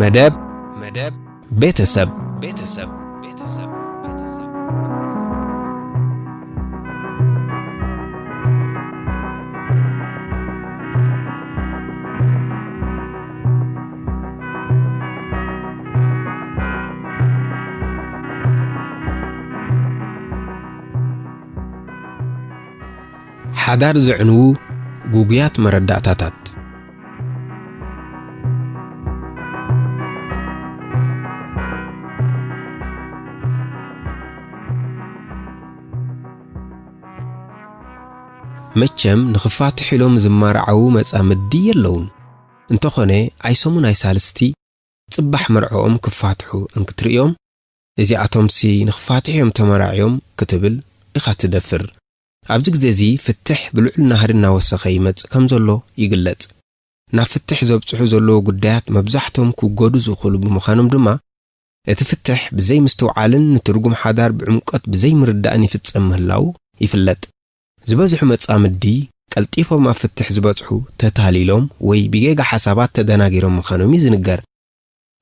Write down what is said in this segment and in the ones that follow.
መደብ፣ መደብ፣ ቤተሰብ፣ ቤተሰብ፣ ቤተሰብ፣ ቤተሰብ። ሓዳር ዘዕንዉ ጉጉያት መረዳእታታት። መቸም ንኽፋትሑ ኢሎም ዝማርዓዉ መጻምዲ የለዉን። እንተኾነ፣ ኣይሰሙን ኣይሳልስቲ ጽባሕ መርዕኦም ክፋትሑ እንክትርእዮም፣ "እዚኣቶምሲ ንኽፋትሑ እዮም ተመራዕዮም" ክትብል ኢኻ ትደፍር። ኣብዚ ግዜ እዚ ፍትሕ ብልዑል ናህሪ እናወሰኸ ይመጽእ ከም ዘሎ ይግለጽ። ናብ ፍትሕ ዘብጽሑ ዘለዉ ጉዳያት መብዛሕቶም ክውገዱ ዝኽእሉ ብምዃኖም ድማ፣ እቲ ፍትሕ ብዘይ ምስትውዓልን ንትርጉም ሓዳር ብዕምቆት ብዘይ ምርዳእን ይፍጸም ምህላዉ ይፍለጥ። ዝበዝሑ መጻምዲ ቀልጢፎም ኣብ ፍትሕ ዝበጽሑ ተታሊሎም ወይ ብጌጋ ሓሳባት ተደናጊሮም ምዃኖም እዩ ዝንገር።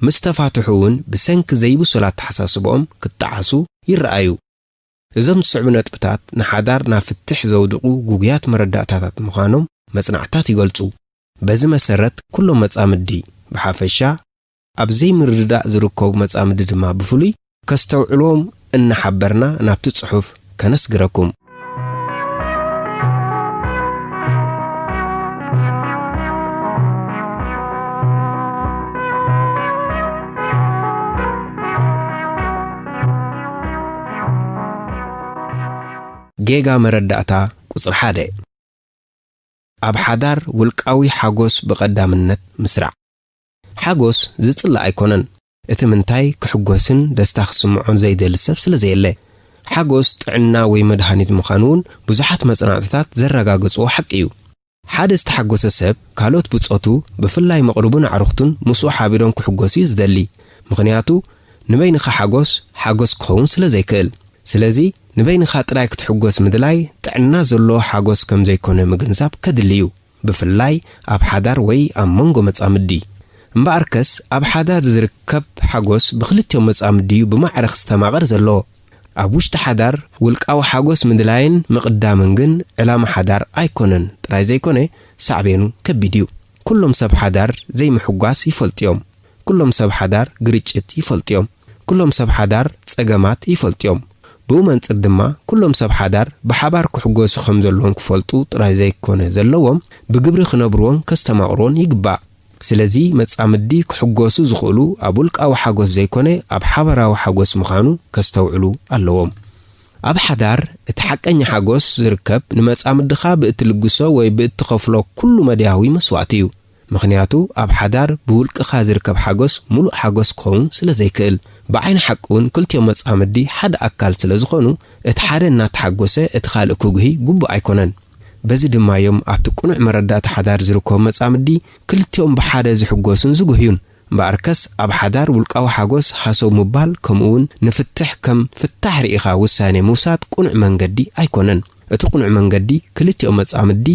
ምስ ተፋትሑ እውን ብሰንኪ ዘይብሱል ኣተሓሳስብኦም ክጠዓሱ ይረኣዩ። እዞም ዝስዕቡ ነጥብታት ንሓዳር ናብ ፍትሕ ዘውድቑ ጉጉያት መረዳእታታት ምዃኖም መጽናዕታት ይገልጹ። በዚ መሰረት፣ ኩሎም መጻምዲ ብሓፈሻ፣ ኣብ ዘይምርድዳእ ዝርከቡ መጻምዲ ድማ ብፍሉይ ከስተውዕልዎም እናሓበርና ናብቲ ጽሑፍ ከነስግረኩም። ጌጋ መረዳእታ ቁጽሪ ሓደ። ኣብ ሓዳር ውልቃዊ ሓጎስ ብቐዳምነት ምስራዕ። ሓጎስ ዝጽላእ ኣይኮነን። እቲ ምንታይ ክሕጎስን ደስታ ክስምዖን ዘይደሊ ሰብ ስለ ዘየለ። ሓጎስ ጥዕና ወይ መድሃኒት ምዃኑ እውን ብዙሓት መጽናዕትታት ዘረጋገጽዎ ሓቂ እዩ። ሓደ ዝተሓጎሰ ሰብ ካልኦት ብጾቱ፣ ብፍላይ መቕርቡን ኣዕሩኽቱን ምስኡ ሓቢሮም ክሕጎሱ እዩ ዝደሊ። ምኽንያቱ ንበይንኻ ሓጎስ፣ ሓጎስ ክኸውን ስለ ዘይክእል። ስለዚ ንበይንኻ ጥራይ ክትሕጎስ ምድላይ ጥዕና ዘለዎ ሓጎስ ከም ዘይኮነ ምግንዛብ ከድሊ እዩ። ብፍላይ ኣብ ሓዳር ወይ ኣብ መንጎ መጻምዲ። እምበኣርከስ ኣብ ሓዳር ዝርከብ ሓጎስ ብኽልቲኦም መጻምዲ እዩ ብማዕረ ክስተማቐር ዘለዎ። ኣብ ውሽጢ ሓዳር ውልቃዊ ሓጎስ ምድላይን ምቕዳምን ግን ዕላማ ሓዳር ኣይኮነን ጥራይ ዘይኮነ ሳዕቤኑ ከቢድ እዩ። ኩሎም ሰብ ሓዳር ዘይምሕጓስ ይፈልጡ እዮም። ኩሎም ሰብ ሓዳር ግርጭት ይፈልጡ እዮም። ኩሎም ሰብ ሓዳር ጸገማት ይፈልጡ እዮም። ብኡ መንጽር ድማ ኩሎም ሰብ ሓዳር ብሓባር ክሕጎሱ ከም ዘለዎም ክፈልጡ ጥራይ ዘይኮነ ዘለዎም ብግብሪ ክነብርዎን ከስተማቕርዎን ይግባእ። ስለዚ መጻምዲ ክሕጎሱ ዝኽእሉ ኣብ ውልቃዊ ሓጎስ ዘይኮነ ኣብ ሓባራዊ ሓጎስ ምዃኑ ከስተውዕሉ ኣለዎም። ኣብ ሓዳር እቲ ሓቀኛ ሓጎስ ዝርከብ ንመጻምድኻ ብእትልግሶ ወይ ብእትኸፍሎ ኩሉ መድያዊ መስዋእቲ እዩ። ምኽንያቱ ኣብ ሓዳር ብውልቅኻ ዝርከብ ሓጎስ ምሉእ ሓጎስ ክኸውን ስለ ዘይክእል። ብዓይኒ ሓቂ እውን ክልቲኦም መጻምዲ ሓደ ኣካል ስለ ዝኾኑ እቲ ሓደ እናተሓጎሰ እቲ ካልእ ክጉሂ ግቡእ ኣይኮነን። በዚ ድማ እዮም ኣብቲ ቅኑዕ መረዳእታ ሓዳር ዝርከቡ መጻምዲ ክልቲኦም ብሓደ ዝሕጎሱን ዝጉህዩን። እምበኣርከስ ኣብ ሓዳር ውልቃዊ ሓጎስ ሃሰው ምባል ከምኡ እውን ንፍትሕ ከም ፍታሕ ርኢኻ ውሳኔ ምውሳድ ቅኑዕ መንገዲ ኣይኮነን። እቲ ቅኑዕ መንገዲ ክልቲኦም መጻምዲ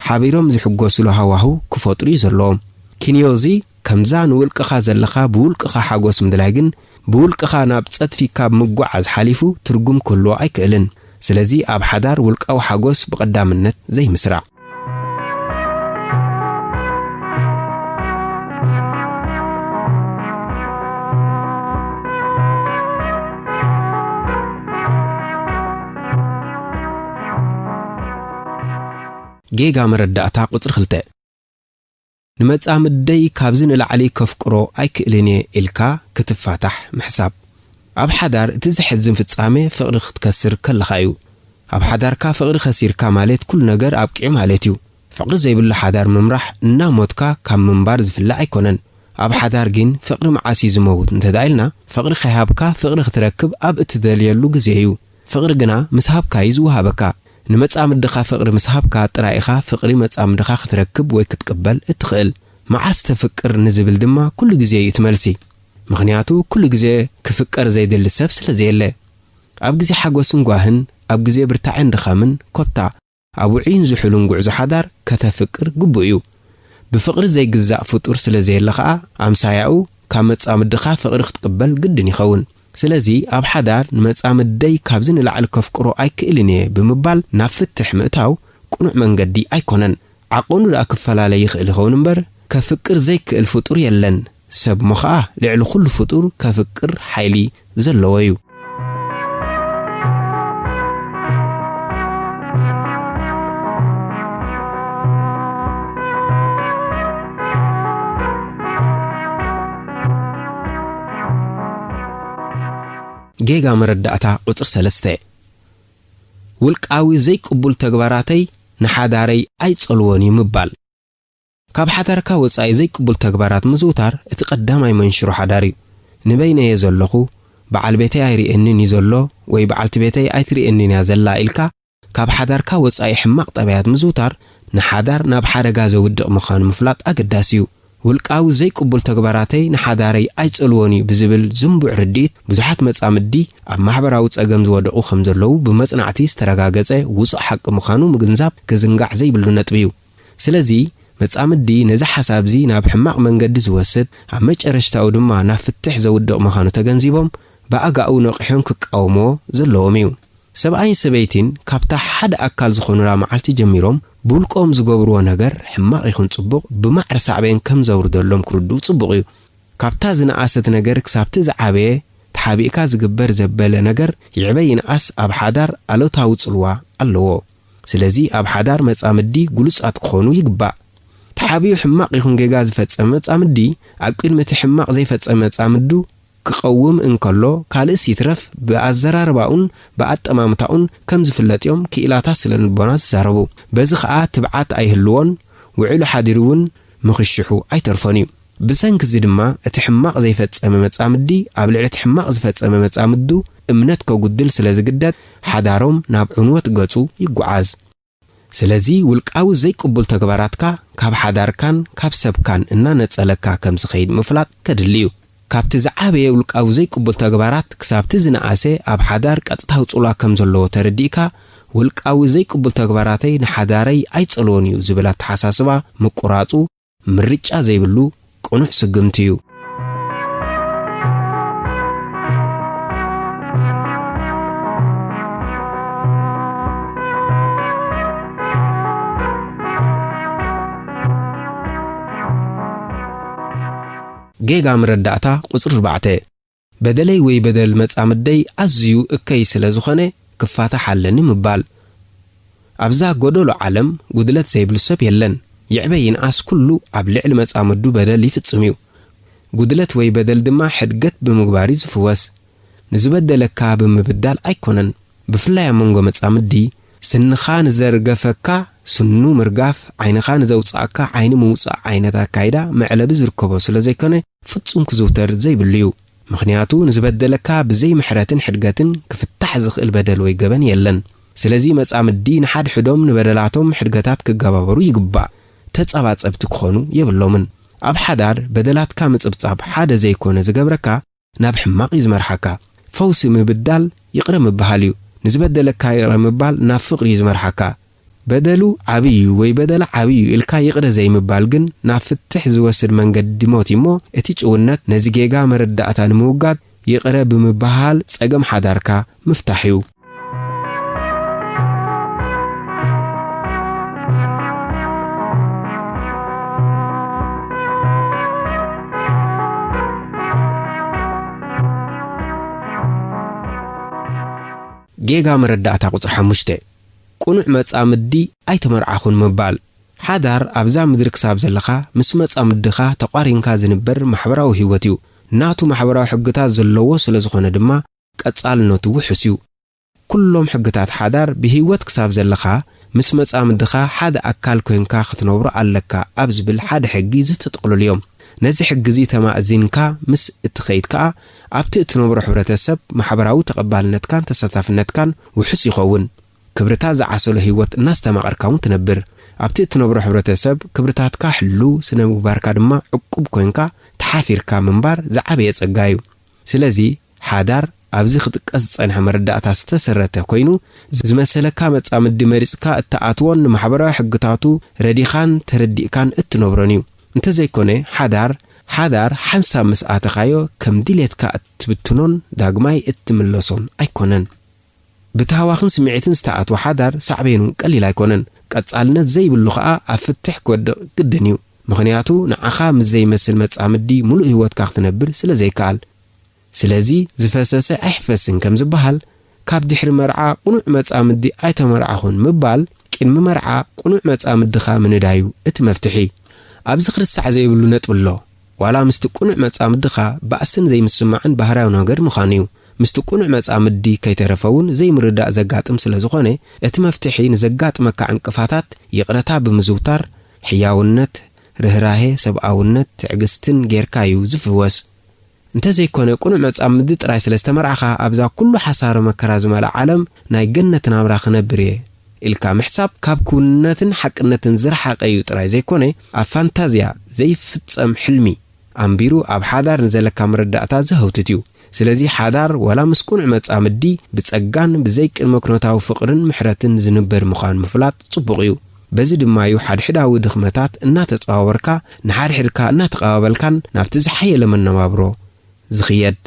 ሓቢሮም ዝሕጎስሉ ሃዋህው ክፈጥሩ እዩ ዘለዎም። ኪንዮዚ ከምዛ ንውልቅኻ ዘለኻ ብውልቅኻ ሓጎስ ምድላይ ግን ብውልቅኻ ናብ ጸድፊ ካብ ምጓዓዝ ሓሊፉ ትርጉም ክህልዎ ኣይክእልን። ስለዚ ኣብ ሓዳር ውልቃዊ ሓጎስ ብቐዳምነት ዘይምስራዕ። ጌጋ መረዳእታ ቁጽሪ ክልተ። ንመጻምደይ ካብዚ ንላዕሊ ከፍቅሮ ኣይክእልን እየ ኢልካ ክትፋታሕ ምሕሳብ። ኣብ ሓዳር እቲ ዘሕዝን ፍጻሜ ፍቕሪ ክትከስር ከለኻ እዩ። ኣብ ሓዳርካ ፍቕሪ ከሲርካ ማለት ኩሉ ነገር ኣብቂዑ ማለት እዩ። ፍቕሪ ዘይብሉ ሓዳር ምምራሕ እናሞትካ ካብ ምንባር ዝፍለ ኣይኮነን። ኣብ ሓዳር ግን ፍቕሪ መዓስ እዩ ዝመውት እንተ ደኣ ኢልና፣ ፍቕሪ ከይሃብካ ፍቕሪ ክትረክብ ኣብ እትደልየሉ ግዜ እዩ። ፍቕሪ ግና ምስ ሃብካ እዩ ዝወሃበካ። ንመጻምድኻ ፍቕሪ ምስ ሃብካ ጥራይ ኢኻ ፍቕሪ መጻምድኻ ክትረክብ ወይ ክትቅበል እትኽእል። መዓስ ተፍቅር ንዝብል ድማ ኩሉ ግዜ እዩ እቲ መልሲ። ምኽንያቱ ኩሉ ግዜ ክፍቀር ዘይደሊ ሰብ ስለ ዘየለ። ኣብ ግዜ ሓጎስን ጓህን፣ ኣብ ግዜ ብርታዐን ድኻምን፣ ኮታ ኣብ ውዑይን ዝሑልን ጉዕዞ ሓዳር ከተፍቅር ግቡእ እዩ። ብፍቕሪ ዘይግዛእ ፍጡር ስለ ዘየለ ኸኣ፣ ኣምሳያኡ ካብ መጻምድኻ ፍቕሪ ክትቅበል ግድን ይኸውን። ስለዚ ኣብ ሓዳር ንመጻምደይ ካብዚ ንላዕሊ ከፍቅሮ ኣይክእልን እየ ብምባል ናብ ፍትሕ ምእታው ቅኑዕ መንገዲ ኣይኮነን። ዓቐኑ ደኣ ክፈላለ ይኽእል ይኸውን እምበር፣ ከፍቅር ዘይክእል ፍጡር የለን። ሰብ እሞ ኸኣ ልዕሊ ኩሉ ፍጡር ከፍቅር ሓይሊ ዘለዎ እዩ። ጌጋ መረዳእታ ቁጽሪ ሰለስተ። ውልቃዊ ዘይቅቡል ተግባራተይ ንሓዳረይ ኣይጸልዎን እዩ ምባል። ካብ ሓዳርካ ወጻኢ ዘይቅቡል ተግባራት ምዝውታር እቲ ቀዳማይ መንሽሮ ሓዳር እዩ። ንበይነየ ዘለኹ፣ በዓል ቤተይ ኣይርእየንን እዩ ዘሎ ወይ በዓልቲ ቤተይ ኣይትርእየንን እያ ዘላ ኢልካ ካብ ሓዳርካ ወጻኢ ሕማቕ ጠባያት ምዝውታር ንሓዳር ናብ ሓደጋ ዘውድቕ ምዃኑ ምፍላጥ ኣገዳሲ እዩ። ውልቃዊ ዘይቅቡል ተግባራተይ ንሓዳረይ ኣይጸልዎን እዩ ብዝብል ዝንቡዕ ርድኢት ብዙሓት መጻምዲ ኣብ ማሕበራዊ ጸገም ዝወደቑ ከም ዘለዉ ብመጽናዕቲ ዝተረጋገጸ ውጹእ ሓቂ ምዃኑ ምግንዛብ ክዝንጋዕ ዘይብሉ ነጥቢ እዩ። ስለዚ መጻምዲ ነዚ ሓሳብዚ ናብ ሕማቕ መንገዲ ዝወስድ፣ ኣብ መጨረሽታኡ ድማ ናብ ፍትሕ ዘውድቕ ምዃኑ ተገንዚቦም ብኣጋኡ ነቒሖም ክቃወምዎ ዘለዎም እዩ። ሰብኣይን ሰበይቲን ካብታ ሓደ ኣካል ዝኾኑላ መዓልቲ ጀሚሮም ብውልቆም ዝገብርዎ ነገር ሕማቕ ይኹን ጽቡቕ ብማዕረ ሳዕቤን ከም ዘውርደሎም ክርድኡ ጽቡቕ እዩ። ካብታ ዝነኣሰት ነገር ክሳብቲ ዝዓበየ ተሓቢእካ ዝግበር ዘበለ ነገር ይዕበ ይንኣስ ኣብ ሓዳር ኣሉታዊ ጽልዋ ኣለዎ። ስለዚ ኣብ ሓዳር መጻምዲ ግሉጻት ክኾኑ ይግባእ። ተሓቢኡ ሕማቕ ይኹን ጌጋ ዝፈጸመ መጻምዲ ኣብ ቅድሚ እቲ ሕማቕ ዘይፈጸመ መጻምዱ ክቐውም እንከሎ፣ ካልእስ ይትረፍ ብኣዘራርባኡን ብኣጠማምታኡን ከም ዝፍለጥ እዮም ክኢላታት ስነ ልቦና ዝዛረቡ። በዚ ኸኣ ትብዓት ኣይህልዎን፣ ውዒሉ ሓዲሩ እውን ምኽሽሑ ኣይተርፎን እዩ። ብሰንኪ እዚ ድማ እቲ ሕማቕ ዘይፈጸመ መጻምዲ ኣብ ልዕሊ እቲ ሕማቕ ዝፈጸመ መጻምዱ እምነት ከጉድል ስለ ዝግደድ፣ ሓዳሮም ናብ ዕንወት ገጹ ይጓዓዝ። ስለዚ ውልቃዊ ዘይቅቡል ተግባራትካ ካብ ሓዳርካን ካብ ሰብካን እናነጸለካ ከም ዝኸይድ ምፍላጥ ከድሊ እዩ። ካብቲ ዝዓበየ ውልቃዊ ዘይቅቡል ተግባራት ክሳብቲ ዝነኣሰ ኣብ ሓዳር ቀጥታዊ ጽልዋ ከም ዘለዎ ተረዲእካ፣ ውልቃዊ ዘይቅቡል ተግባራተይ ንሓዳረይ ኣይጸልዎን እዩ ዝብል ኣተሓሳስባ ምቁራጹ ምርጫ ዘይብሉ ቅኑዕ ስጉምቲ እዩ። ጌጋ መረዳእታ ቁጽሪ ኣርባዕተ። በደለይ ወይ በደል መጻምደይ ኣዝዩ እከይ ስለ ዝኾነ ክፋታሕ ኣለኒ ምባል። ኣብዛ ጎደሎ ዓለም ጉድለት ዘይብሉ ሰብ የለን። ይዕበ ይንኣስ ኩሉ ኣብ ልዕሊ መጻምዱ በደል ይፍጽም እዩ። ጉድለት ወይ በደል ድማ ሕድገት ብምግባር እዩ ዝፍወስ። ንዝበደለካ ብምብዳል ኣይኮነን። ብፍላይ ኣብ መንጎ መጻምዲ፣ ስንኻ ንዘርገፈካ ስኑ ምርጋፍ፣ ዓይንኻ ንዘውጽኣካ ዓይኒ ምውጻእ ዓይነት ኣካይዳ መዕለቢ ዝርከቦ ስለ ዘይኮነ፣ ፍጹም ክዝውተር ዘይብሉ እዩ። ምኽንያቱ፣ ንዝበደለካ ብዘይ ምሕረትን ሕድገትን ክፍታሕ ዝኽእል በደል ወይ ገበን የለን። ስለዚ፣ መጻምዲ ንሓድሕዶም ንበደላቶም ሕድገታት ክገባበሩ ይግባእ። ተጻባጸብቲ ክኾኑ የብሎምን። ኣብ ሓዳር በደላትካ ምጽብጻብ ሓደ ዘይኮነ ዝገብረካ፣ ናብ ሕማቕ እዩ ዝመርሓካ። ፈውሲ ምብዳል ይቕረ ምብሃል እዩ። ንዝበደለካ ይቕረ ምባል ናብ ፍቕሪ እዩ ዝመርሓካ። በደሉ ዓብዪ እዩ ወይ በደላ ዓብዪ እዩ ኢልካ ይቕረ ዘይምባል ግን ናብ ፍትሕ ዝወስድ መንገዲ ሞት እዩ እሞ፣ እቲ ጭውነት ነዚ ጌጋ መረዳእታ ንምውጋድ ይቕረ ብምብሃል ጸገም ሓዳርካ ምፍታሕ እዩ። ጌጋ መረዳእታ ቁጽሪ ሓሙሽተ። ቅኑዕ መጻምዲ ኣይተመርዓኹን ምባል። ሓዳር ኣብዛ ምድሪ ክሳብ ዘለኻ ምስ መጻምድኻ ተቋሪንካ ዝንበር ማሕበራዊ ህይወት እዩ። ናቱ ማሕበራዊ ሕግታት ዘለዎ ስለ ዝኾነ ድማ ቀጻልነቱ ውሑስ እዩ። ኩሎም ሕግታት ሓዳር ብህይወት ክሳብ ዘለኻ ምስ መጻምድኻ ሓደ ኣካል ኮይንካ ክትነብሮ ኣለካ ኣብ ዝብል ሓደ ሕጊ ዝተጠቕልሉ እዮም። ነዚ ሕጊ እዚ ተማእዚንካ ምስ እትኸይድ ከኣ ኣብቲ እትነብሮ ሕብረተሰብ ማሕበራዊ ተቐባልነትካን ተሳታፍነትካን ውሑስ ይኸውን። ክብርታት ዝዓሰሎ ህይወት እናስተማቐርካ እውን ትነብር። ኣብቲ እትነብሮ ሕብረተሰብ ክብርታትካ ሕሉው፣ ስነ ምግባርካ ድማ ዕቁብ ኮይንካ ተሓፊርካ ምንባር ዝዓበየ ጸጋ እዩ። ስለዚ ሓዳር ኣብዚ ክጥቀስ ዝጸንሐ መረዳእታ ዝተሰረተ ኮይኑ፣ ዝመሰለካ መጻምዲ መሪጽካ እትኣትዎን ንማሕበራዊ ሕግታቱ ረዲኻን ተረዲእካን እትነብሮን እዩ። እንተዘይኮነ፣ ሓዳር ሓዳር ሓንሳብ ምስ ኣተኻዮ ከም ድሌትካ እትብትኖን ዳግማይ እትምለሶን ኣይኮነን። ብታህዋኽን ስምዒትን ዝተኣትወ ሓዳር ሳዕቤኑ ቀሊል ኣይኮነን። ቀጻልነት ዘይብሉ ኸኣ ኣብ ፍትሕ ክወድቕ ግድን እዩ። ምኽንያቱ ንዓኻ ምስ ዘይመስል መጻምዲ ምሉእ ህይወትካ ክትነብር ስለ ዘይከኣል። ስለዚ ዝፈሰሰ ኣይሕፈስን ከም ዝበሃል፣ ካብ ድሕሪ መርዓ ቅኑዕ መጻምዲ ኣይተመርዓኹን ምባል፣ ቅድሚ መርዓ ቅኑዕ መጻምድኻ ምንዳዩ እቲ መፍትሒ። ኣብዚ ክርሳዕ ዘይብሉ ነጥቢ ኣሎ። ዋላ ምስቲ ቅኑዕ መጻምድኻ ባእስን ዘይምስማዕን ባህርያዊ ነገር ምዃኑ እዩ። ምስቲ ቅኑዕ መጻምዲ ከይተረፈ እውን ዘይምርዳእ ዘጋጥም ስለ ዝኾነ፣ እቲ መፍትሒ ንዘጋጥመካ ዕንቅፋታት ይቕረታ ብምዝውታር፣ ሕያውነት፣ ርህራሄ፣ ሰብኣውነት፣ ትዕግስትን ጌርካ እዩ ዝፍወስ። እንተዘይኮነ ቅኑዕ መጻምዲ ጥራይ ስለ ዝተመርዓኻ ኣብዛ ኩሉ ሓሳረ መከራ ዝመልኣ ዓለም ናይ ገነት ናብራ ክነብር እየ ኢልካ ምሕሳብ ካብ ክውንነትን ሓቅነትን ዝረሓቐ እዩ ጥራይ ዘይኮነ ኣብ ፋንታዝያ ዘይፍጸም ሕልሚ ኣንቢሩ ኣብ ሓዳር ንዘለካ መረዳእታ ዘህውትት እዩ። ስለዚ ሓዳር ዋላ ምስ ቅኑዕ መጻምዲ ብጸጋን ብዘይ ቅድመ ኩነታዊ ፍቕርን ምሕረትን ዝንበር ምዃን ምፍላጥ ጽቡቕ እዩ። በዚ ድማ እዩ ሓድሕዳዊ ድኽመታት እናተጸዋወርካ ንሓድሕድካ እናተቐባበልካን ናብቲ ዝሓየለ መነባብሮ ዝኽየድ።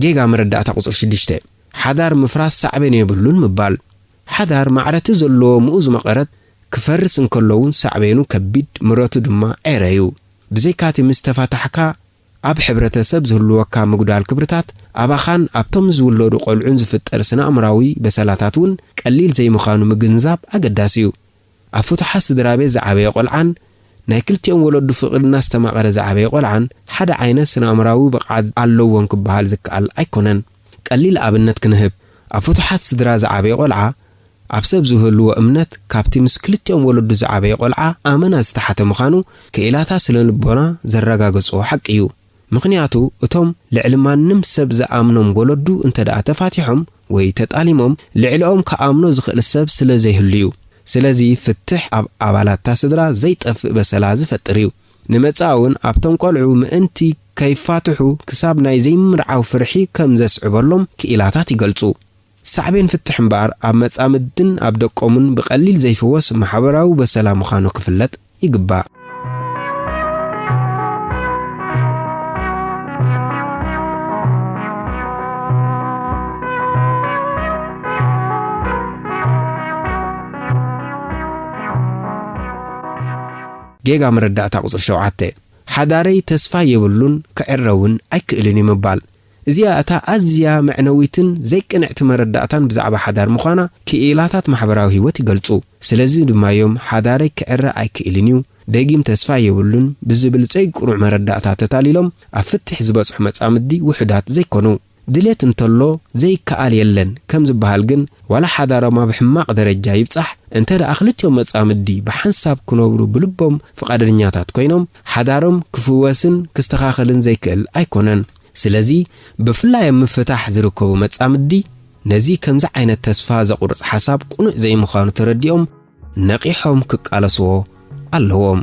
ጌጋ መረዳእታ ቁጽሪ ሽዱሽተ፣ ሓዳር ምፍራስ ሳዕቤን የብሉን ምባል። ሓዳር ማዕረቲ ዘለዎ ምኡዝ መቐረት ክፈርስ እንከሎ እውን ሳዕቤኑ ከቢድ፣ ምረቱ ድማ ዔረ እዩ። ብዘይካቲ ምስ ተፋታሕካ ኣብ ሕብረተሰብ ዝህልወካ ምጉዳል ክብርታት ኣባኻን ኣብቶም ዝውለዱ ቆልዑን ዝፍጠር ስነ ኣእምራዊ በሰላታት እውን ቀሊል ዘይምዃኑ ምግንዛብ ኣገዳሲ እዩ። ኣብ ፍቱሓት ስድራ ቤት ዝዓበየ ቆልዓን ናይ ክልቲኦም ወለዱ ፍቕሪ እናስተማቐረ ዝዓበየ ቆልዓን ሓደ ዓይነት ስነ ኣእምራዊ ብቕዓት ኣለዎም ክበሃል ዝከኣል ኣይኮነን። ቀሊል ኣብነት ክንህብ፣ ኣብ ፍቱሓት ስድራ ዝዓበየ ቆልዓ ኣብ ሰብ ዝህልዎ እምነት ካብቲ ምስ ክልቲኦም ወለዱ ዝዓበየ ቆልዓ ኣመና ዝተሓተ ምዃኑ ክኢላታት ስነ ልቦና ዘረጋገጽዎ ሓቂ እዩ። ምኽንያቱ እቶም ልዕሊ ማንም ሰብ ዝኣምኖም ወለዱ እንተ ደኣ ተፋቲሖም ወይ ተጣሊሞም ልዕሊኦም ክኣምኖ ዝኽእል ሰብ ስለ ዘይህሉ እዩ። ስለዚ ፍትሕ ኣብ ኣባላትታ ስድራ ዘይጠፍእ በሰላ ዝፈጥር እዩ። ንመጻኢ እውን ኣብቶም ቆልዑ ምእንቲ ከይፋትሑ ክሳብ ናይ ዘይምርዓው ፍርሒ ከም ዘስዕበሎም ክኢላታት ይገልጹ። ሳዕቤን ፍትሕ እምበኣር ኣብ መጻምድን ኣብ ደቆምን ብቐሊል ዘይፍወስ ማሕበራዊ በሰላ ምዃኑ ክፍለጥ ይግባእ። ጌጋ መረዳእታ ቁጽሪ ሸውዓተ፣ ሓዳረይ ተስፋ የብሉን ክዕረ እውን ኣይክእልን እዩ ምባል። እዚኣ እታ ኣዝያ መዕነዊትን ዘይቅንዕቲ መረዳእታን ብዛዕባ ሓዳር ምዃና ክኢላታት ማሕበራዊ ህይወት ይገልጹ። ስለዚ ድማ እዮም ሓዳረይ ክዕረ ኣይክእልን እዩ፣ ደጊም ተስፋ የብሉን ብዝብል ዘይቅኑዕ መረዳእታ ተታሊሎም ኣብ ፍትሕ ዝበጽሑ መጻምዲ ውሑዳት ዘይኮኑ። ድሌት እንተሎ ዘይከኣል የለን ከም ዝበሃል ግን ዋላ ሓዳሮም ኣብ ሕማቕ ደረጃ ይብጻሕ እንተ ደኣ ክልቲኦም መጻምዲ ብሓንሳብ ክነብሩ ብልቦም ፍቓደኛታት ኮይኖም ሓዳሮም ክፍወስን ክስተኻኸልን ዘይክእል ኣይኮነን። ስለዚ ብፍላይ ኣብ ምፍታሕ ዝርከቡ መጻምዲ ነዚ ከምዚ ዓይነት ተስፋ ዘቑርጽ ሓሳብ ቅኑዕ ዘይምዃኑ ተረዲኦም ነቒሖም ክቃለስዎ ኣለዎም።